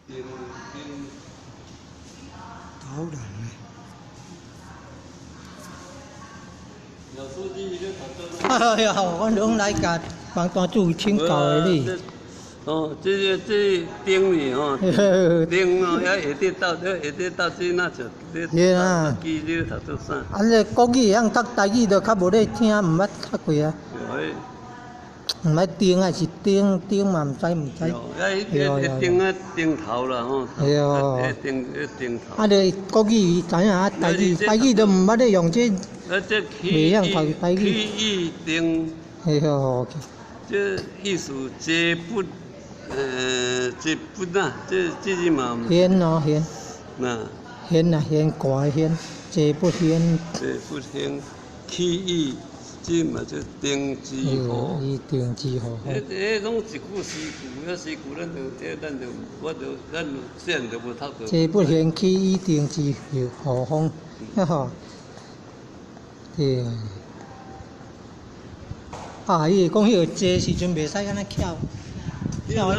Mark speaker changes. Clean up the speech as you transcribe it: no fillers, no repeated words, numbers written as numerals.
Speaker 1: 燈燈。
Speaker 2: 導覽的。哎呀，我攏來共幫單主請教的你。
Speaker 1: 哦，這個這燈呢吼，燈哦，也下底到，下底到這那就，
Speaker 2: 對啊。
Speaker 1: 記你讀做啥？
Speaker 2: 啊，這國語會曉讀，台語就較無咧聽，毋捌讀過啊。毋捌燈還是燈燈嘛，毋知毋知。
Speaker 1: 啊，彼燈啊燈頭啦吼。
Speaker 2: 對哦。
Speaker 1: 燈燈頭。
Speaker 2: 啊，你國語伊知影啊，台語台語都毋捌咧用這。
Speaker 1: 啊，這起起意燈。
Speaker 2: 哎喲。
Speaker 1: 這意思這不，這不啊，這這字嘛。
Speaker 2: 掀哦掀。
Speaker 1: 那。
Speaker 2: 掀啊掀，掛掀，這不掀。
Speaker 1: 這不掀，起意。這嘛叫丁之河。
Speaker 2: 伊丁之河。
Speaker 1: 彼彼攏一句詩句，彼詩句咱就，這咱就，我就咱細漢就無讀著。
Speaker 2: 這不掀起意定之和風，哈吼。對。啊，伊會講彼個坐時陣袂使按呢翹，翹。